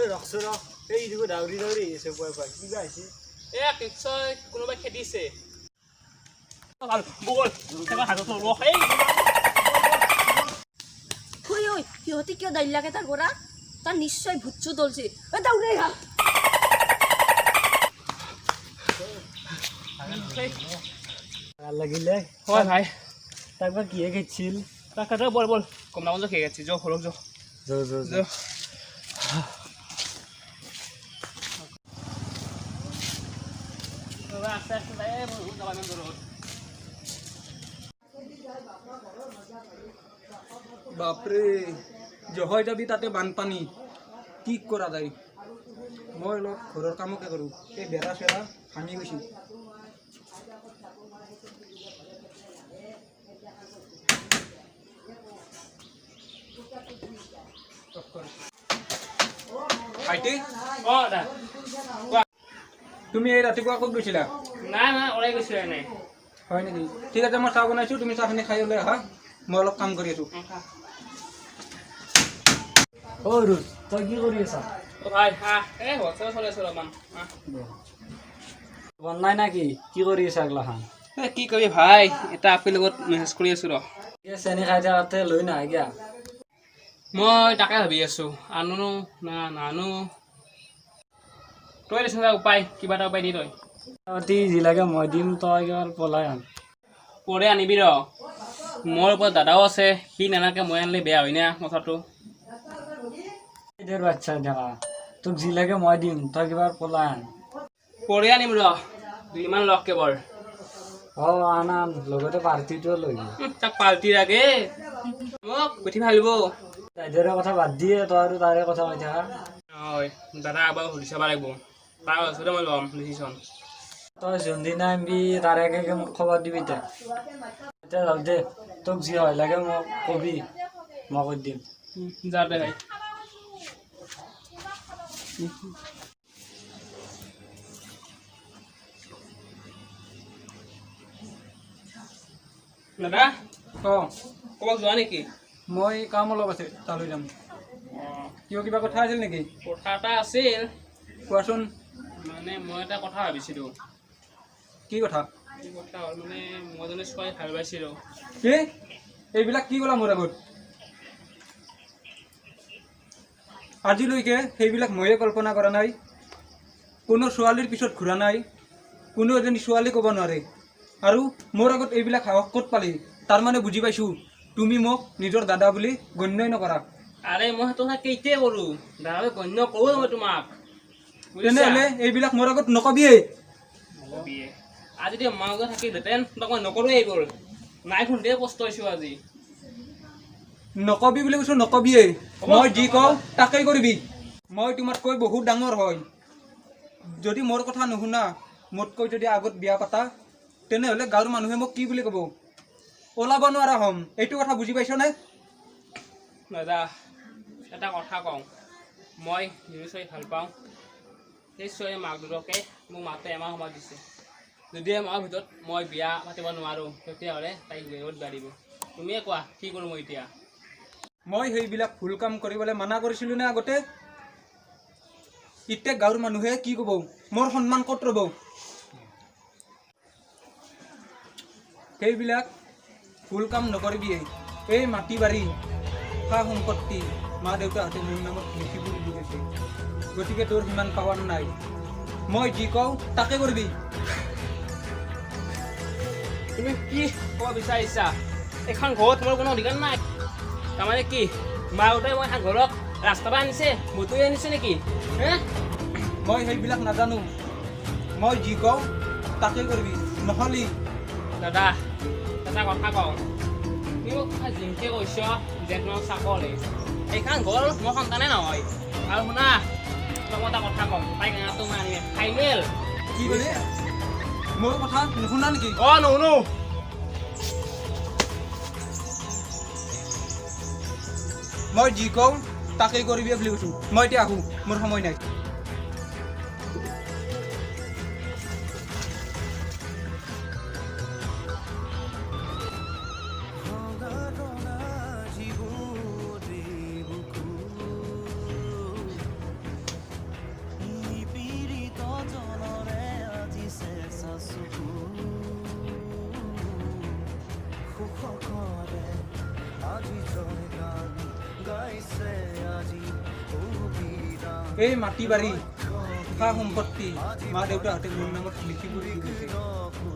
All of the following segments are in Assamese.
এই ৰখচোন ৰখ, এই দেখোন দাউৰি দাউৰি আহিছে পুৱাই পুৱাই, কিবা হৈছে? এয়া নিশ্চয় কোনোবাই খেদিছে। বল, হাতত ৰ। এই ঐ ঐ, সিহঁতে কিয় দাইলাকে তাৰ পৰা? তাৰ নিশ্চয় ভূত চুত ওলছে। ঐ দাউৰে আহা। ভাল লাগিলে। হয় ভাই। তাক বা কিহে খেদিছিল? তাকে বল বল, কমলাগঞ্জ খেয়ে গেছি। যো হলক যো। যো যো। যো। আস্তে আস্তে যাই, বহুত যাবা ইমান দূৰত। বাপৰে, জহয় যাবি তাতে বানপানী, কি কৰা যায়? মই অলপ ঘৰৰ কামকে কৰোঁ, এই বেৰা চেৰা ভাঙি গৈছে। ভাইটি। অ দা। তুমি এই ৰাতিপুৱা ক'ত গৈছিলা? নাই নাই, ওলাই গৈছো এনেই। হয় নেকি? ঠিক আছে, মই চাহ বনাইছোঁ, তুমি চাহখিনি খাই ওলাই আহা, মই অলপ কাম কৰি আছোঁ। অ ৰুজ, তই কি কৰি আছা? অ ভাই, হা, এই হোৱাটছএপত চলাই আছো অলপমান। বনাই না কি কি কৰি আছা এগলাখান? এ কি কৰিবি ভাই, এটা আপীৰ লগত মেছেজ কৰি আছো ৰ। চেনি খাই থাকোঁতে লৈ নাহে কিয়া? মই তাকে ভাবি আছো, আনো না নানো। তই দেচোন এটা উপায়, কিবা এটা উপায় দি তই। অতি যি লাগে মই দিম, তই কেৱল পলাই আন। পৰে আনিবি ৰ। মোৰ ওপৰত দাদাও আছে, সি নানাকে মই আনিলে বেয়া হয় না কথাটো। এদের বাচ্চা দেখা, তোক যি লাগে মই দিম, তই কিবা পলাই আন। পৰে আনিম ৰ, দুইমান লগ কেৱল। অ আন আন, লগতে পাৰ্টিটোও লৈ আন। তাক পাল্টি লাগে, মোক উঠি ভালিব। তাইদেৰে কথা বাদ দিয়ে, তই আৰু তাৰে কথা কৈ থাকা। হয় দাদা, এবাৰ সুধি চাব লাগিব, তাৰ পাছতে মই ল'ম ডিচিশ্যন। তই যোনদিনা আনিবি তাৰে আগে আগে মোক খবৰ দিবি। এতিয়া এতিয়া যাওঁ দে, তোক যি হয় লাগে মোক কবি, মই কৈ দিম। যা দে ভাই। দাদা। অঁ। ক'ৰবাত যোৱা নেকি? মই কাম অলপ আছে, তালৈ যাম। কিয়, কিবা কথা আছিল নেকি? কথা এটা আছিল। কোৱাচোন। মানে মই এটা কথা ভাবিছিলোঁ। কি কথা? কি কথা হ'ল মানে, মই এজনী ছোৱালী ভাল পাইছিলোঁ। কি? এইবিলাক কি ক'লা মোৰ আগত? আজিলৈকে সেইবিলাক ময়ে কল্পনা কৰা নাই, কোনো ছোৱালীৰ পিছত ঘূৰা নাই, কোনো এজনী ছোৱালী ক'ব নোৱাৰে। আৰু মোৰ আগত এইবিলাক সাহস ক'ত পালি? তাৰমানে বুজি পাইছোঁ, তুমি মোক নিজৰ দাদা বুলি গণ্যই নকৰা। আৰে মই সেইটো কথা কেইতিয়াই কৰোঁ, দাদা গণ্য কৰোঁ মই তোমাক, বুজিছা? তেনেহ'লে এইবিলাক মোৰ আগত নকবিয়েই। নকবিয়ে। আজি যদি মা দেউতা থাকিলহেঁতেন, তোমাক মই নকৰোঁ এইবোৰ। নাই শুনতে কষ্ট হৈছোঁ আজি। নকবি বুলি কৈছোঁ, নকবিয়েই। মই যি কওঁ তাকেই কৰিবি। মই তোমাতকৈ বহুত ডাঙৰ হয়, যদি মোৰ কথা নুশুনা, মোতকৈ যদি আগত বিয়া পাতা, তেনেহ'লে গাঁৱৰ মানুহে মোক কি বুলি ক'ব? ওলাব নোৱাৰা হ'ম, এইটো কথা বুজি পাইছনে? দাদা, এটা কথা কওঁ, মই যিটো ছোৱালী ভাল পাওঁ, সেই ছোৱালীৰ মাক দেউতাকে মোক মাতে এমাহ সময় দিছে। যদি এমাহৰ ভিতৰত মই বিয়া পাতিব নোৱাৰোঁ, তেতিয়াহ'লে তাইক বেলেগত বিয়া দিব। তুমিয়ে কোৱা, কি কৰোঁ মই এতিয়া? মই সেইবিলাক ভুল কাম কৰিবলৈ মানা কৰিছিলোঁ নে আগতে? এতিয়া গাঁৱৰ মানুহে কি ক'ব? মোৰ সন্মান ক'ত ৰ'ব? সেইবিলাক ভুল কাম নকৰিবিয়ে। এই মাটি বাৰী সা সম্পত্তি মা দেউতাহঁতে মোৰ নামত লিখি দি গৈছে, গতিকে তোৰ সিমান পাৱাৰ নাই। মই যি কওঁ তাকে কৰিবি। তুমি কি ক'ব বিচাৰিছা? এইখন ঘৰত মোৰ কোনো অধিকাৰ নাই? তাৰমানে কি মা দেউতাই মই এখন ঘৰত ৰাস্তাৰ পৰা আনিছে, বতুৱাই আনিছে নেকি হে? মই সেইবিলাক নাজানো, মই যি কওঁ তাকে কৰিবি, নহ'লি দাদা, এটা কথা কওঁ, তুমি মোক কথা জিংকে কৈছ যে তোমাৰ চাকৰি, এইখন ঘৰ মোৰ সন্তানে নহয়। আৰু শুনা, তোমাক মই এটা কথা কওঁ, তাইক অনাটো মই আনিমে, ফাইনেল। কি ক'লি? মোৰ কথা নুশুনা নেকি? অ নুশুনো। মই যি কওঁ তাকেই কৰিবি বুলি কৈছোঁ। মই এতিয়া আহোঁ, মোৰ সময় নাই। এই মাটি বাৰী সা সম্পত্তি মা দেউতাহঁতে মোৰ নামত লিখি কৰি দি গৈছে।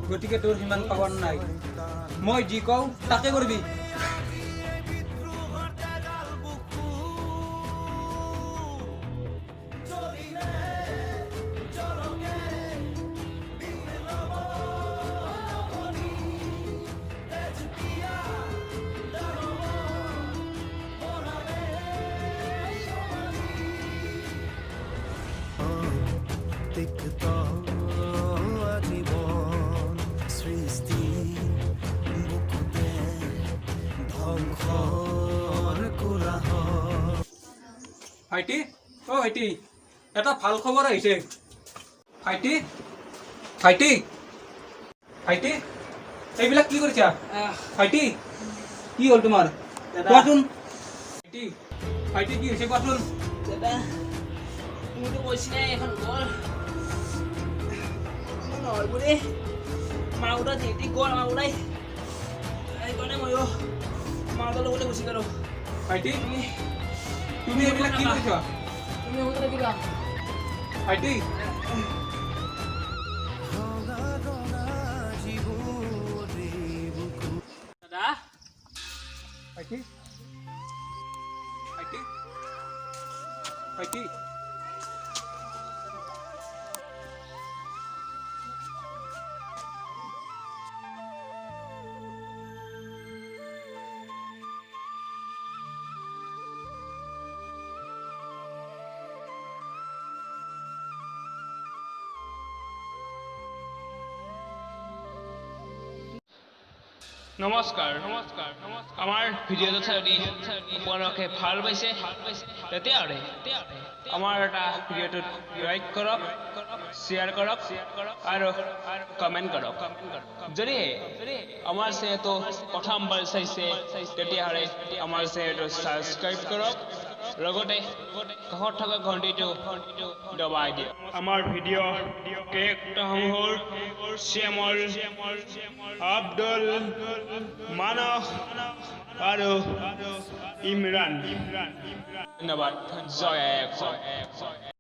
গতিকে তোৰ সিমান পাৱাৰ নাই, মই যি কওঁ তাকে কৰিবি। তিক্ত আজীৱন সৃষ্টি বুকুতে ধ্বংসৰ কোলাহল। ভাইটি, অ' ভাইটি, এটা ভাল খবৰ আহিছে। ভাইটি, ভাইটি, ভাইটি, এইবিলাক কি কৰিছা? ভাইটি, কি হ'ল তোমাৰ? দাদা। কোৱাচোন ভাইটি, ভাইটি, কি হৈছে কোৱাচোন? দাদা, তুমিতো কৈছিলাই এখন গ'ল। মোৰ নহয় বোলে, মা দেউতা যিহেতু গ'ল আমাৰ ওলাই, সেইকাৰণে ময়ো মা দেউতাৰ লগতে গুচি গ'লোঁ। ভাইটি, তুমি এইবিলাক কি কৰিছা? তুমি হ'ব থাকিবা। ভাইটি। ৰঙা ৰঙা যিবোৰ বুকু। দাদা। ভাইটি, ভাইটি, ভাইটি। নমস্কাৰ, নমস্কাৰ। আমাৰ ভিডিঅ'টো চাই যদি আপোনালোকে ভাল পাইছে, তেতিয়াহ'লে আমাৰ এটা ভিডিঅ'টোত লাইক কৰক, শ্বেয়াৰ কৰক আৰু কমেণ্ট কৰক। যদিহে আমাৰ চেনেলটো প্ৰথমবাৰ চাইছে, তেতিয়াহ'লে আমাৰ চেনেলটো ছাবস্ক্ৰাইব কৰক, লগতে কাষত থকা ঘণ্টিটো দবাই দিয়ক। আমাৰ ভিডিঅ' কেৰেক্টাৰসমূহ হ'ল শ্যামল, আব্দুল, মানস আৰু ইমৰান। ধন্যবাদ। জয় আই অসম।